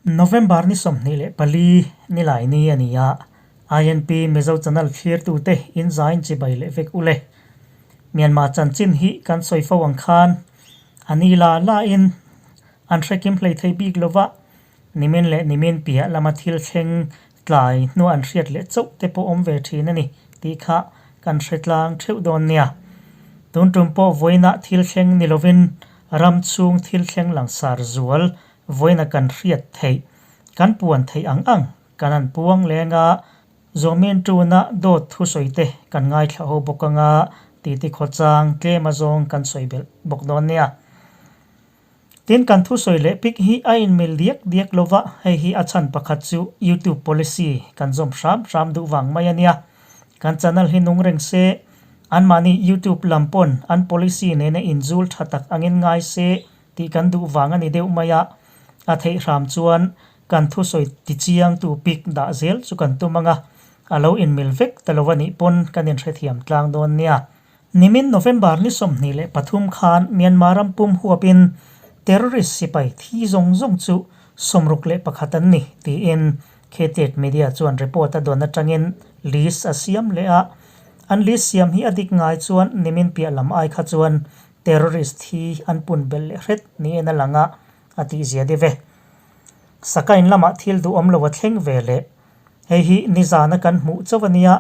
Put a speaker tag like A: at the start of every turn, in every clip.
A: November ni 24 nilai ni a ni a, INP Mizo Channel thlirtute in zain chibai leh vek ule. Myanmar chanchin hi kan sawi fo ang khan a ni la la in an hrekim hlei thei bik lova, nimin leh nimin piah lama thil thleng tlai hnuah an hriat leh chauh te pawh awm ve thin a ni tih kha kan hre tlang theuh dawn nia. Tun tum pawh vawiinah thil thleng ni lovin ram chhung thil thleng langsar zual Vawiina kan hriat theih, kan puan theih ang ang kan han puang leng a, Zawmin tuna dawt thusawi te kan ngaithla ho bawk anga titi khawchang tlem azawng kan sawi belh bawk dawn nia. Tin, kan thusawi leh pic hi a inmil diak diak lova, hei hi a chhan pakhat chu YouTube policy kan zawm hram hram duh vang mai a nia. Kan channel hi nung reng se, anmahni YouTube lam pawn an policy nena inzul tha tak angin ngai se tih kan duh vang a ni deuh mai a, a theih hram chuan kan thusawi tichiangtu pic dah zel chu kan tum ang a, a lo inmil vek ta lo a nih pawn kan inhrethiam tlang dawn nia. Nimin November ni 23 khan Myanmar ram pum huapin terrorist sipai thi zawng zawng chu 61 an ni tiin Khetet Media chuan report a dawn atangin list a siam leh a, an list siam hi a dik ngai chuan nimin piah lam ai kha chuan Terrorist hi an pun belh leh hret niin a lang a, a tihzia deuh e. Sakain lamah thil duhawm lo a thleng ve leh. Hei hi nizana kan hmuh chauh a nia,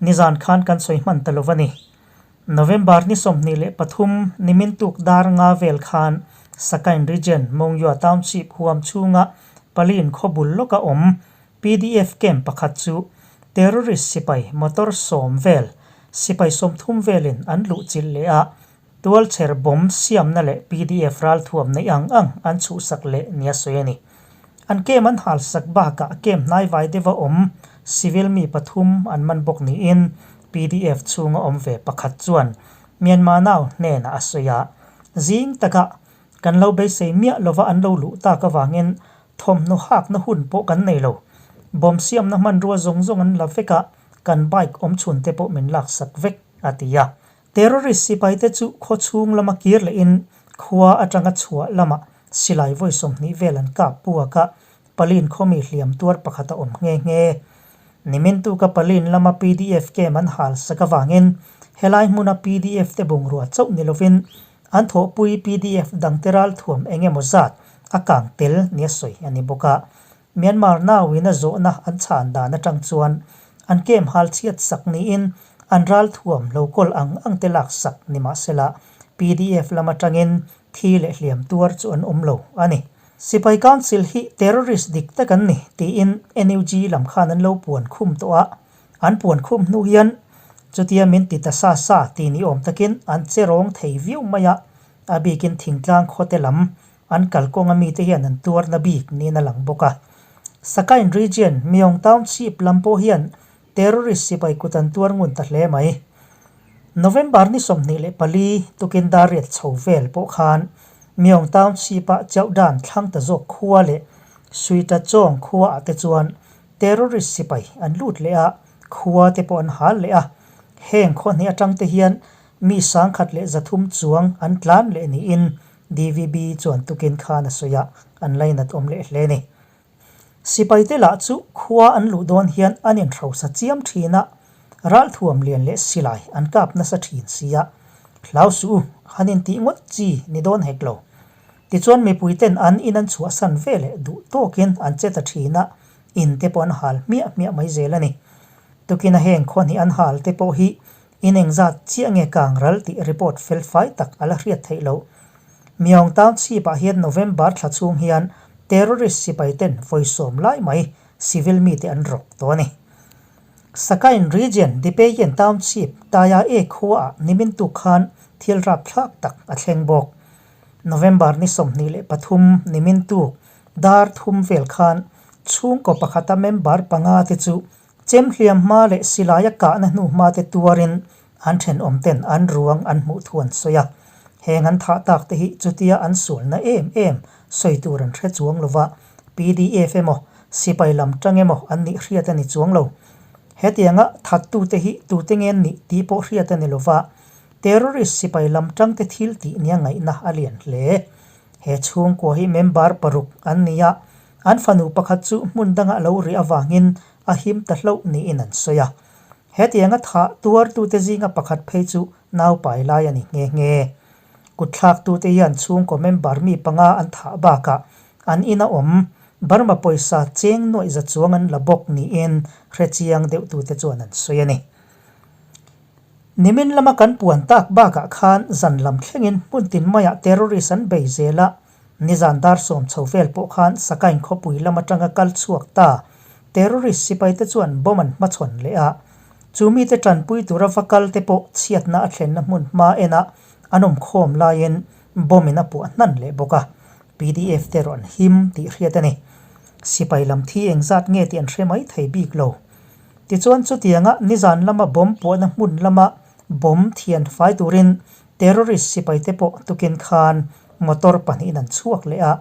A: nizan khan kan sawi hman ta lo a ni. November ni 23 nimin tuk dar nga vel khan Sakain Region Mongyua Township huam chhunga Palin khaw bul lawka awm PDF camp pakhat chu terrorist sipai motor 10 vel sipai 30 velin an luh chilh leh a, tualchher bomb siamna leh PDF ralthuam neih ang ang an chhuhsak leh nia sawi a ni. An camp an halsak bakah camp hnaivai deuha awm civil mi pathum an man bawk niin PDF chhunga awm ve pakhat chuan Myanmar Now hnenah a sawi a, zing takah kan lo beisei miah lova an lo luh tak avangin Thawmhnaw hakna hun pawh kan nei lo. Bawm siamna hmanrua zawng zawng an la vek a, kan bike awm chhun te pawh min laksak vek, a ti a. Terrorist sipai te chu khaw chhung lama kir lehin khua atanga chhuah lamah silai vawi 20 vel an kap puak a, Palin khawmi hliam tuar pakhat a awm nghe nghe. Nimin tuka Palin lama pdf camp an hal sak avangin helai hmuna pdf te bungrua chauh ni lovin An thawhpui pdf dangte ralthuam eng emaw zat a kang tel nia sawi a ni bawk a. Myanmar nauin a zawhna an chhan dan atang chuan an camp hal chhiat sak niin an ralthuam lo kawl ang ang te lak sak ni mahsela pdf lam atangin thi leh hliam tuar chu an awm lo a ni. Sipai Council hi terrorist dik tak an ni tiin NUG lam khan an lo puan khum tawh a, An puan khum hnu hian chutia min ti ta sa sa tih ni awm takin an che rawng thei viau mai a, a bikin thingtlang khawte lam an kalkawnga mite hian an tuarna bik niin a lang bawk a. Sakain Region, Myong Township lam pawh hian terrorist sipai kut an tuar ngun ta hle mai. November ni 24 tukin dar riat chho vel pawh khan Myong Township-a Chauhdan thlang ta zawk khua leh Suita Chawng khuaah te chuan Terrorist sipai an lut leh a, khua te pawh an hal leh a. Heng khaw hnih atang te hian mi 1100 chuang an tlan leh niin DVB chuan tukin khan a sawi a, an lainat awm leh hle ni. Sipai te lah chu khua an luh dawn hian an inhrosa chiam thin a, ralthuam lian leh silai an kap nasa thin si a, hlau suh u, han intih ngawt chi ni dawn hek lo. Tichuan mipuiten an in an chhuahsan ve leh duh tawkin an che ta thin a, in te pawh an hal hmiah hmiah mai zel a ni. Tukina heng khaw hnih an hal te pawh hi in engzat chiah nge kang ral tih report fel fai tak a la hriat theih loh. Myaung Township ah hian November thla chhung hian terrorist sipai ten vawi 10 lai mai civil mite an rawk tawh a ni. Sakain Region Dipeyen Township Taya E khua ah nimin tuk khan thil rapthlak tak a thleng bawk. November ni 23 nimin tuk dar thum vel khan chhungkaw pakhata member panga te chu chem hliam hma leh silaia kahna hnu hma te tuarin an thenawm ten an ruang an hmuh thu an sawi a. Heng an thah tak te hi chutia an sualna em em sawi tur an hre chuang lova, pdf emaw sipai lam tang emaw an nih hriat a ni chuang lo. Hetianga thattute hi tute nge an nih tih pawh hriat a ni lova, Terrorist sipai lam tangte thil tih nia ngaihna a lian hle. He chhungkua hi member paruk an ni a, An fanu pakhat chu hmun danga lo rih avangin a him ta hlauh niin an sawi a. Hetianga thah tuartute zinga pakhat phei chu naupai lai a ni nghe nghe. Kutthlaktute hian chhungkaw member mi panga an thah bakah an ina awm Burma pawisa cheng nuaih za chuang an la bawk niin hrechiang deuhtute chuan an sawi a ni. Nimin lama kan puan tak bakah khan zan lam thlengin hmun tin maiah terrorist an bei zel a, nizan dar sawm chho vel pawh khan Sakain khawpui lam atanga kal chhuak ta terrorist sipaite chuan bomb an hmachhawn leh a, chu mite tanpui tura va kal te pawh chhiatna a thlenna hmun hma enah an awm khawm laiin bomb in a puah hnan leh bawk a, pdf te erawh an him tih hriat a ni. Sipai lam thi engzat nge tih an hre mai thei bik lo. Tichuan chutianga nizan lama bomb puahna hmun lama bomb thian fai turin terrorist sipaite pawh tukin khan motor pahnihin an chhuak leh a.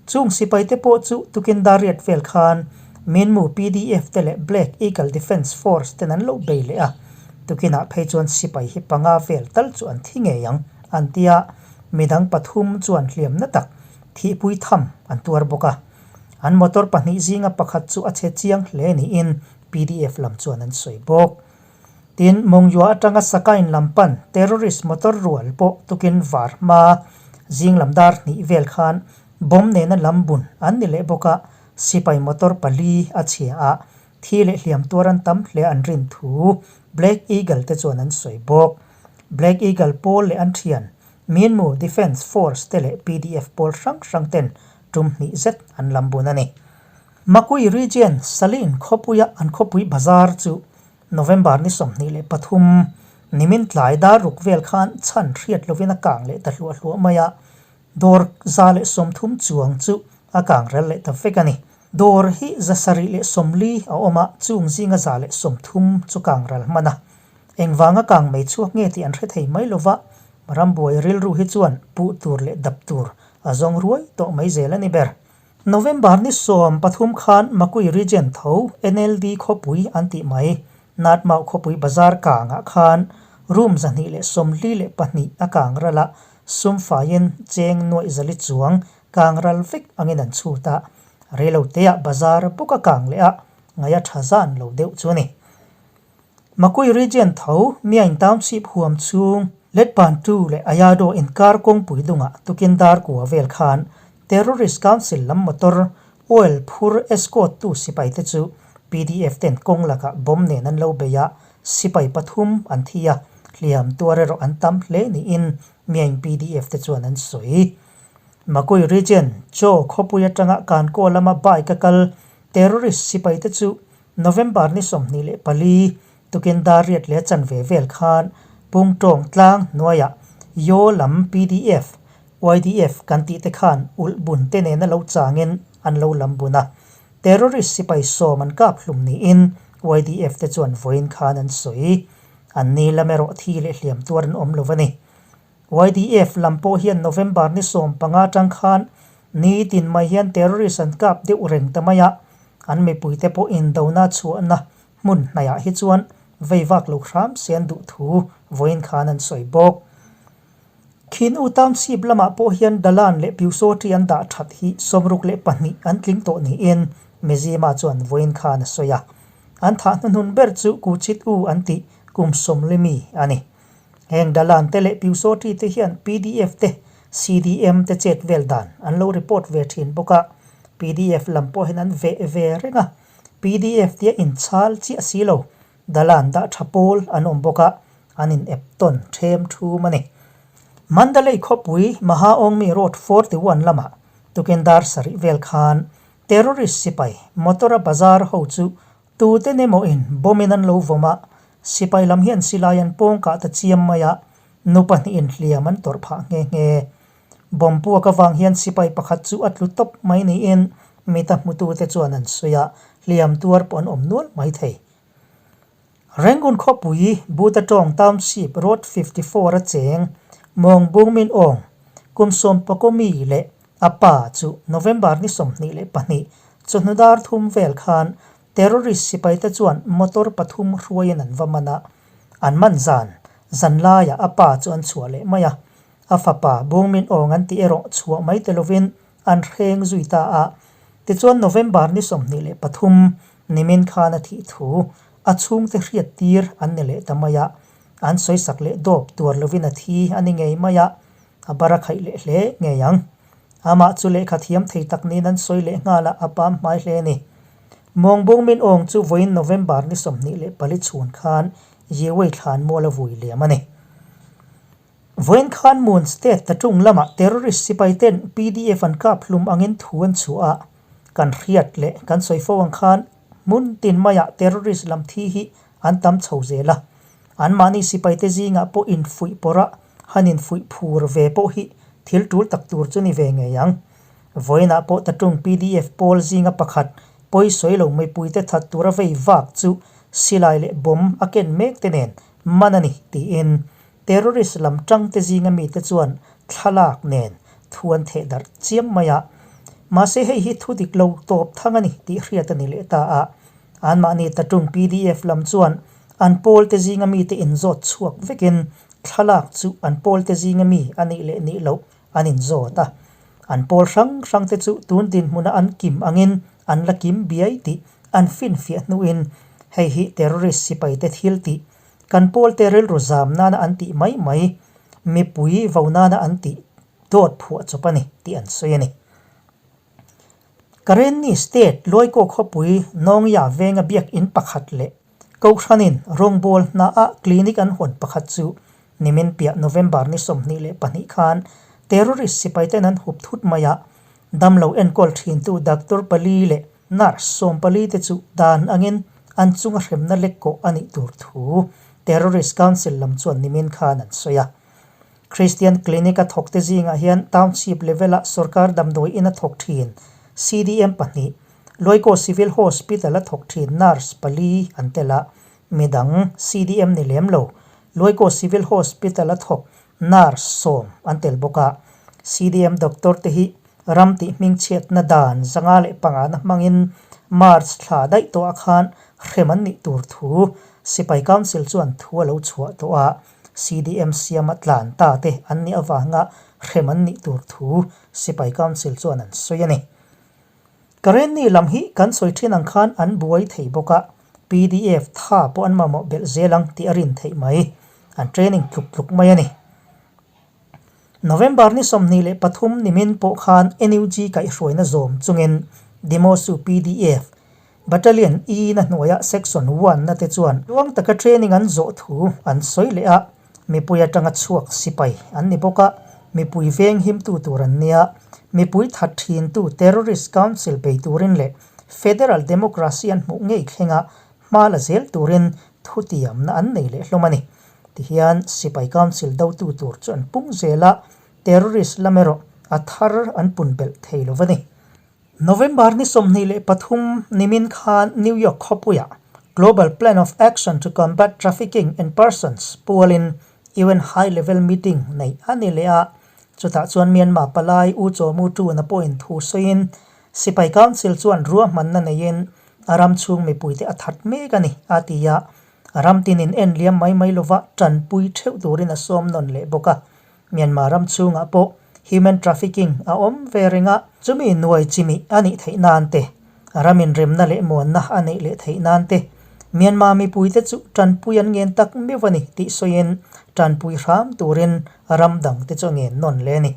A: Chung sipaite pawh chu tukin dariat vel khan Minmu pdf te leh Black Eagle Defence Force ten an lo bei leh a. Tukinah phei chuan sipai hi panga vel tal chu an thi ngei ang an ti a, midang pathum chuan hliamna tak thihpui tham an tuar bawk a. An motor pahnih zinga pakhat chu a chhe chiang hle niin pdf lam chuan an sawi bawk. Tin, Mongyua atanga Sakain lam pan terrorist motor rual pawh tukin var hma zing lam dar hnih vel khan bomb nena lam bun an ni leh bawk a, sipai motor pali a chhia a, thi leh hliam tuar an tam hle an rin thu Black Eagle te chuan an sawi bawk. Black Eagle pawl leh an thian Myanmar Defence Force te leh pdf pawl hrang hrang ten tum hnih zet an lam bun a ni. Makui Region Salin khawpuia an khawpui bazar chu November ni 23 nimin tlai dar ruk vel khan chhan hriat lovin a kang leh ta hluah hluah mai a, dawr 130 chuang chu a kang rel leh ta vek a ni. Dawr hi 740 a awm a, chung zinga 130 chu kang ral hman a. Engvanga kang mei chhuak nge tih an hre thei mai lova, rambuai rilru hi chuan puh tur leh dap tur a zawng ruai tawh mai zel a ni ber. November ni 13 khan Makui Region tho NLD khawpui an tih mai Natmau khawpui bazar kangah khan room 242 a kang ral a, sum faiin cheng nuaih zali chuang kang ral vek angin an chhut a, reiloteah bazar bawk a kang leh a, ngaih a tha zan lo deuh chu a ni. Makui Region tho Myaing Township huam chhung Letpantu leh Ayado inkar kawngpui dungah tukin dar kua vel khan Terrorist Council lam motor oil phur escort tu sipai te chu pdf ten kawng lakah bomb nen an lo bei a, sipai pathum an thi a, hliam tuar erawh an tam hle niin Myaing pdf te chuan an sawi. Makui Region Chaw khawpui atanga Kankaw lama bike a kal Terrorist sipai te chu November ni 24 tukin dar riat leh chanve vel khan Pungtawng tlang hnuaiah Yaw lam pdf, YDF kan tih te khan ulh bun te nena lo changin an lo lam bun a. Terrorist sipai sawm an kap hlum niin YDF te chuan vawiin khan an sawi. An ni lam erawh thi leh hliam tuar an awm lo a ni. YDF lam pawh hian November ni 15 atang khan nitin mai hian terrorist an kap deuh reng ta mai a, an mipuite pawh indona chhuahna hmun hnaiah hi chuan vei vak lo hram se an duh thu vawiin khan an sawi bawk. Khin U Township lamah pawh hian Dalan leh Pyusawṭi an dah that hi 62 an tling tawh niin Mizima chuan vawiin khan a sawi a. An thah hnuhnun ber chu Kuchit U an tih kum sawmli mi a ni. Heng Dalan te leh Pyusawṭi te hian pdf te, CDM te chet vel dan an lo report ve thin bawk a, pdf lam pawh hian an veh ve reng a, pdf tia inchhal chiah si lo, Dalan dah tha pawl an awm bawk a, an in ep tawn them thum a ni. Mandalay khawpui Mahaongmi Road 41 lamah tukin dar sarih vel khan terrorist sipai motor a bazar ho chu Tute nemawhin bomb in an lo vawm a, sipai lam hian silai an pawng kah ta chiam mai a, nu pahnihin hliam an tawrh phah nghe nghe. Bomb puak avang hian sipai pakhat chu a tlu tawp mai niin mita hmutute chuan an sawi a, hliam tuar pawh an awm nual mai thei. Rangoon khawpui Butatawng Township Road 54 a cheng Mawng Bungmin Aung kum sawmpakaw mi leh a pa chu November ni 22 chawhnu dar thum vel khan terrorist sipaite chuan motor pathum hruaiin an va man a, an man zan zan laiah a pa chu an chhuah leh mai a, a fapa Bungmin Aung an tih erawh chhuah mai te lovin an hreng zui ta a. Tichuan November ni 23 nimin khan a thih thu a chhungte hriat tir an ni leh ta mai a, an sawisak leh dawp tuar lovin a thi a ni ngei mai a, a bar a khaih leh hle ngei ang. Amah chu lehkha thiam thei tak niin an sawi leh nghal a, a pam hmai hle a ni. Mawngbung min awng chu vawiin November ni 24 chhun khan Yewei thlan mual a vui liam a ni. Vawiin khan Moon State Tatung lamah terrorist sipai ten pdf an kap hlum angin thu an chhuah a, kan hriat leh kan sawi fo ang khan hmun tin maiah terrorist lam thi hi an tam chho zel a, anmahni sipaite zingah pawh infuih pawrh a, han infuih phur ve pawh hi thil tul tak tur chu ni ve ngei ang. Vawiinah pawh Tatung pdf pawl zinga pakhat pawi sawi lo mipuite that tura vei vak chu silai leh bomb a ken mek te nen man a ni tiin Terrorist lam tangte zinga mite chuan thlalak nen thu an theh darh chiam mai a, mahse hei hi thu dik lo tawp thang a ni tih hriat a ni leh ta a. Anmahni Tatung pdf lam chuan an pawlte zinga mite inzawt chhuak vekin thlalak chu an pawlte zinga mi a nih leh nih loh an inzawt a. An pawl hrang hrangte chu tun dinhmuna an kim angin an la kim biai tih an finfiah hnuin hei hi terrorist sipaite thil tih Kan pawlte rilru zam nana an tih mai mai, mipui vo nana an tih dawt phuah chawp a ni tih an sawi a ni. Karenni State Luaikaw khawpui Nawngya venga biakinn pakhat leh Kohhranin rawngbâwl hnaah clinic an hawn pakhat chu nimin piah November ni 22 khan terrorist sipaiten an hup thut mai a, damlo enkawl thintu doctor pali leh Nurse sawmpali te chu dan angin an chunga hremna lek kawh a nih tur thu Terrorist Council lam chuan nimin khan an sawi a. Christian Clinic a thawk te zingah hian Township level-a sorkar damdawi in a thawk thin CDM pahnih, Luaikaw Civil Hospital a thawk thin nurse pali an tel a, midang CDM ni lem lo Luaikaw Civil Hospital a thawk nurse sawm an tel bawk a. CDM doctor te hi Ram tih hmingchhiatna dan 505 na hmangin March thla daih tawhah khan hrem an nih tur thu Sipai Council chuan thu a lo chhuah tawh a, CDM siama tlan ta te an nih avanga hrem an nih tur thu Sipai Council chuan an sawi a ni. Karenni lam hi kan sawi thin ang khan an buai thei bawk a, pdf tha pawh an mamawh belh zel ang tih a rin theih mai. An training tluk tluk mai a ni. November ni 23 nimin pawh khan NUG kaihhruaina zawm chungin Demosu pdf Battalion E na hnuaia Section One na te chuan tluang taka training an zawh thu an sawi leh a, mipui atanga chhuak sipai an ni bawk a, mipui veng himtu tur an nia, mipui that thintu Terrorist Council bei turin leh Federal Democracy an hmuh ngei thlenga hma la zel turin thutiamna an nei leh hlawm a ni. Tihian Sipai Council dotu tur chu an pung zel a, terrorist lam erawh a thar an pun belh thei lo va ni. November ni 23 nimin khan New York khawpuiah Global Plan of Action to Combat Trafficking in Persons pualin UN High Level Meeting neih a ni leh a, chutah chuan Myanmar palai U Chaw Mu Tun-a pawhin thu sawiin Sipai Council chuan ruahmanna neiin a ram chhung mipuite a that mek a ni, a ti a. Ram tinin en liam mai mai lova tanpui theuh turin a sawm nawn leh bawk a. Myanmar ram chhungah pawh human trafficking a awm ve reng a, chumi nuai chimih a nih theih nan te, ram inremna leh muanna a neih leh theih nan te, Myanmar mipuite chu tanpui an ngen tak meuh a ni tih sawiin tanpui hram turin ram dangte chu a ngen nawn leh a ni.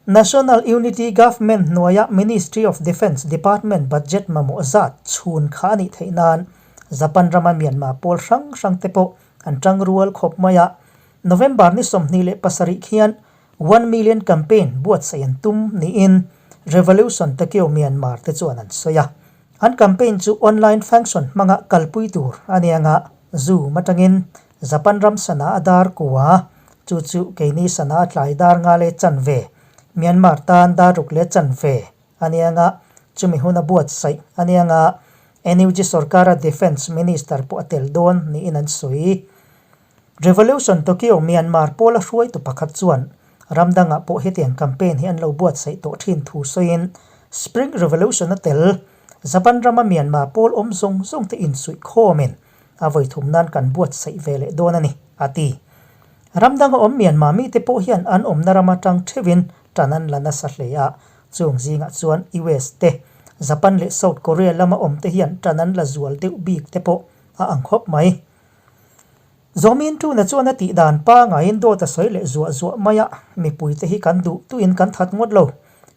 A: National Unity Government hnuaia Ministry of Defence Department budget mamawh zat chhun kha a nih theih nan Japan rama Myanmar pawl hrang hrang te pawh an tang rual khawp mai a. November ni 27 khian One Million Campaign buatsaih an tum niin Revolution Tokyo Myanmar te chuan an sawi a. An campaign chu online function hmanga kalpui tur a ni anga Zoom atangin Japan ram sana a dar kua, chu chu keini sana a tlai dar nga leh chanve, Myanmar tan dar ruk leh chanve a nia nga, chumi hun a buatsaih a nia nga, NUG sorkara Defence Minister pawh a tel dawn niin an sawi. Revolution Tokyo Myanmar pawla hruaitu pakhat chuan ram dangah pawh hetiang campaign hi an lo buatsaih tawh thin thu sawiin Spring Revolution a tel Japan rama Myanmar pawl awm zawng zawng te insuih khawmin A vawi thum nan kan buatsaih ve leh dawn a ni, a ti. Ram danga awm Myanmar mite pawh hian an awmna ram atang theuhin tan an la nasa hle a. Chung zingah chuan US te, Japan leh South Korea lama awm te hian tan an la zual deuh bik te pawh a ang khawp mai. Zawmin tuna chuan a tih dan pangaiin dawt a sawi leh zuah zuah mai a, mipuite hi kan duh tuin kan that ngawt lo.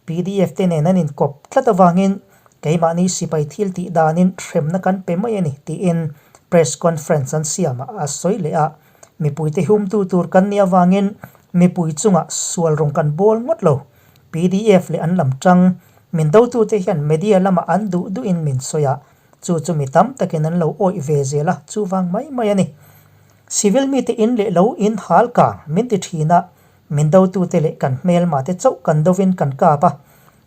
A: Pdf te nen an inkawp tlat avangin keimahni sipai thil tih danin hremna kan pe mai a ni tiin press conference an siamah a sawi leh a, mipuite humtu tur kan nih avangin mipui chungah sual rawng kan bawl ngawt lo. Pdf leh an lam tang min dotute hian media lamah an duh duhin min sawi a, Chu chu mi tam takin an lo awih ve zel a, chuvang mai mai a ni. Civil mite in leh lo in hal kang min ti thin a, min dotute leh kan hmelma te chauh kan dovin kan kap a,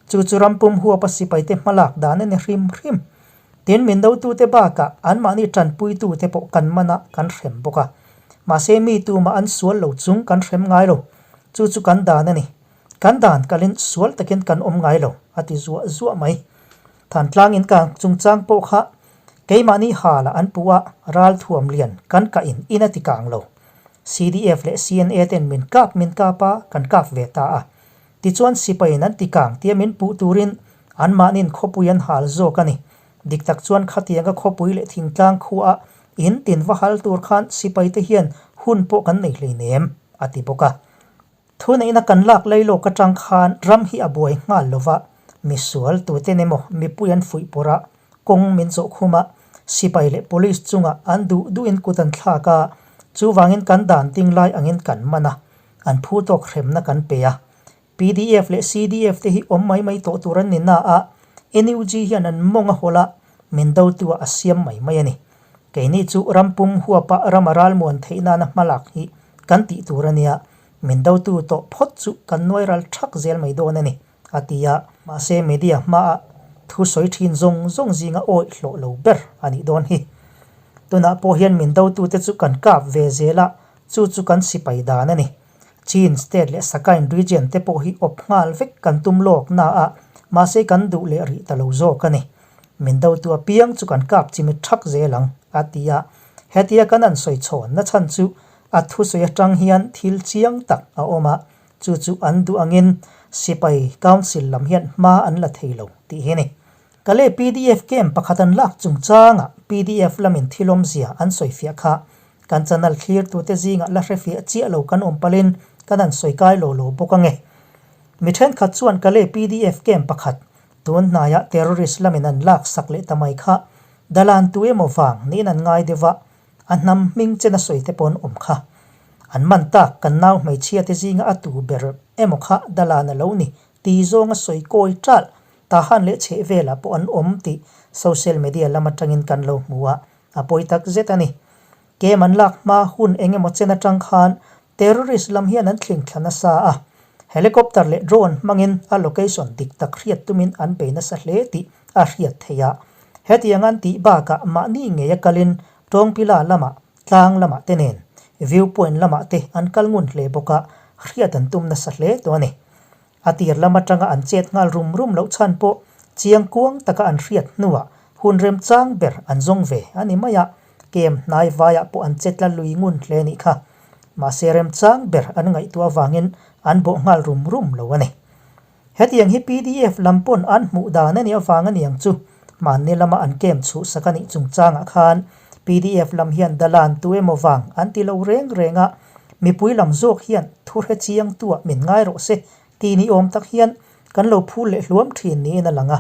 A: chu chu rampum huapa sipaite hmalak dan a ni hrim hrim. Tin, min dotute bakah anmahni tanpuitute pawh kan man a, kan hrem bawk a. Mahse mi tumah an sual lo chung kan hrem ngai lo, chu chu kan dan a ni. Kan dan kalin sual takin kan awm ngai lo, a ti zuah zuah mai. Thantlang in kang chungchang pawh kha keimahni hal ah an puh a, ral thuam lian kan kah in in a ti kang lo. CDF leh CNA ten min kap min kap a, kan kap ve ta a. Tichuan sipai in an ti kang tia min puh turin anmahnin khawpui an hal zawk a ni. Dik tak chuan khatianga khawpui leh thingtlang khua ah in tin va hal tur khan sipai te hian hun pawh kan nei hleinem, a ti bawk a. Thuneihna kan lak lailawk atang khan ram hi a buai nghal lo va, misual tuten emaw mipui an fuih pawrh a, kawng min zawh khum a, sipai leh police chungah an duh duhin kut an thlak a, chuvangin kan dan ding lai angin kan man a, an phu tawk hremna kan pe a. Pdf leh CDF te hi awm mai mai tawh tur an ni na a, NUG hian an mawng a hawlh a, min dotu ah a siam mai mai a ni. Keini chu ram pum huapa ram a ralmuan theih nana hmalak hi kan tih tur a nia, min dotu tawh phawt chu kan nuai ral thak zel mai dawn a ni, a ti a. Mahse media hmaa thu sawi thin zawng zawng zinga awih hlawh lo ber a nih dawn hi. Tunah pawh hian min dotute chu kan kap ve zel a, chu chu kan sipai dan a ni. Chin state leh Sakain region te pawh hi awp nghal vek kan tum lawk na a, mahse kan duh leh rih ta lo zawk a ni. Min dotu apiang chu kan kap chimit thak zel ang, a ti a. Hetia kan an sawi chhawn nachhan chu a thusawi atang hian thil chiang tak a awm a, chu chu an duh angin Sipai Council lam hian hma an la thei lo tih hi a ni. Kale pdf camp pakhat an lak chungchangah pdf lamin thil awmzia an sawifiah kha kan channel thlirtute zingah la hrefiah chiah lo kan awm palhin kan han sawi kai lo lo bawk ange. Mi thenkhat chuan Kale pdf camp pakhat Tun hnaiah terrorist lamin an lak sak leh ta mai kha dalan tu emaw vang niin an ngai deuh a, a hnam hming chen a sawi te pawh an awm kha. An man tak kan nau hmeichhia te zinga a tu ber emaw kha dalan a lo ni ti zawng a sawi kawi ṭalh tahan leh chheh velah pawh an awm tih social media lam atangin kan lo hmu a, a pawi tak zet a ni. Kem an lak hma hun eng emaw chen atang khan terrorist lam hian an thling thla nasa a, helicopter leh drone hmangin a location dik tak hriat tumin an bei nasa hle tih a hriat theih a. Hetiang an tih bakah mahni ngeia kalin Tawngpila lamah, tlang lamah te nen view point lamah te an kal ngun hle bawk a, hriat an tum nasa hle tawh a ni. A tir lam atanga an chet nghal rum rum loh chhan pawh chiang kuang taka an hriat hnuah hun remchang ber an zawng ve a ni mai a, kem hnai vaiah pawh an chetla lui ngun hle nih kha. Mahse remchang ber an ngaihtuah avangin an bawh nghal rum rum lo a ni. Hetiang hi pdf lam pawn an hmuh dan a nih avang a niang chu hmanni lama an kem chhuhsak a nih chungchangah khan pdf lam hian dalan tu emaw vang an ti lo reng reng a, mipui lam zawk hian thu hre chiang tuah min ngai rawh se tih ni awm tak hian kan lo phul leh hluam thin niin a lang a.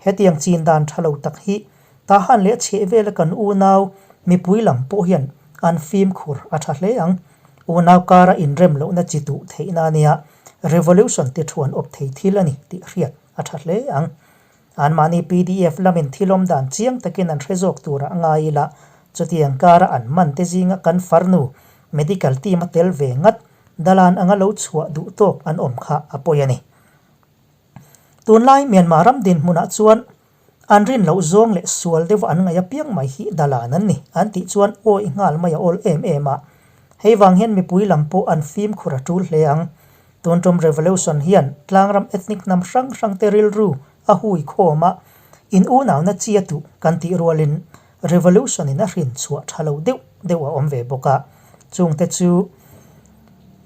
A: Hetiang chin dan tha lo tak hi Tahan leh a chheh vela kan unau mipui lam pawh hian an fimkhur a tha hle ang. Unau kara inrem lohna chi tuh theihna a nia, revolution ti thuan awp thei thil a ni tih hriat a tha hle ang. Anmahni pdf lamin thil awm dan chiang takin an hre zawk turah a ngai ila, chutiang kara an man te zinga kan farnu medical team a tel ve ngat dalan anga lo chhuah duh tawk an awm kha a pawi a ni. Tunlai Myanmar ram dinhmunah chuan an rin loh zawng leh sual deuha an ngaih apiang mai hi dalan an ni an tih chuan awih nghal mai a awl em em a. Hei vang hian mipui lam pawh an fimkhur a tul hle ang. Tun tum revolution hian tlangram ethnic hnam hrang hrang te rilru a hui khawm a, in unauna chi a tuh kan tih rualin revolution in a hrin chhuah tha lo deuh deuh a awm ve bawk a. Chungte chu.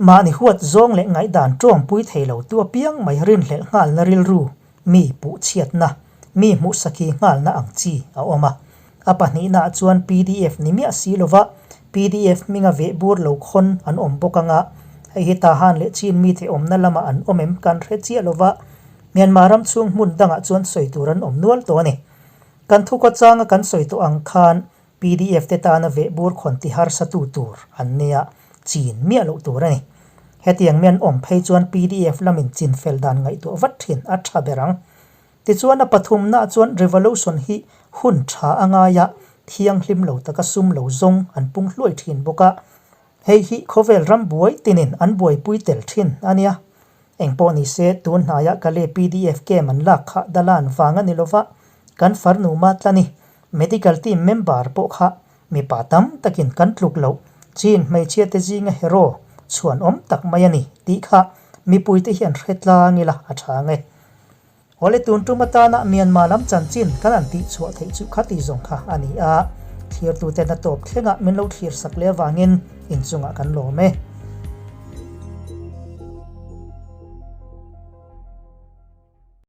A: Mahni huat zawng leh ngaihdan ṭawngpui thei lo tu apiang mai rinhlelh nghalna rilru, mi puhchhiatna, mi hmuhsakhi nghalna ang chi a awm a. A pahnihnaah chuan pdf ni miah si lova pdf hminga veh bur lo khawn an awm bawk anga, hei hi Tahan leh Chin mite awmna lamah an awm em kan hre chiah lova, Myanmar ram chhung hmun dangah chuan sawi tur an awm nual tawh a ni. Kan thukawchanga kan sawi tawh ang khan Pdf te tana veh bur khawn ti harsa tu tur an nia chin miah loh tur a ni. Hetiang mi an awm phei chuan pdf lamin chin fel dan ngaihtuah vat thin a tha ber ang. Tichuan a pathumnaah chuan revolution hi hun tha a ngai a, thianghlim lo taka sum lo zawng an pung hluai thin bawk a. Hei hi khawvel ram buai tinin an buaipui tel thin a nia. Engpawh ni se, tun hnaiah Kale pdf camp an lak kha Dalan vang a ni lova, kan farnu Matlani, medical team member pawh kha mipa tam takin kan tluk loh, chin hmeichhia te zinga hero chhuan awm tak mai a ni tih kha mipuite hian hre tlang ila a tha ang e. Awle tun tum atana Myanmar lam chanchin kan han tih chhuah theih chu khati zawng kha a ni a, thlirtuten a tawp thlengah min lo thlir sak leh avangin inchungah kan lawm e.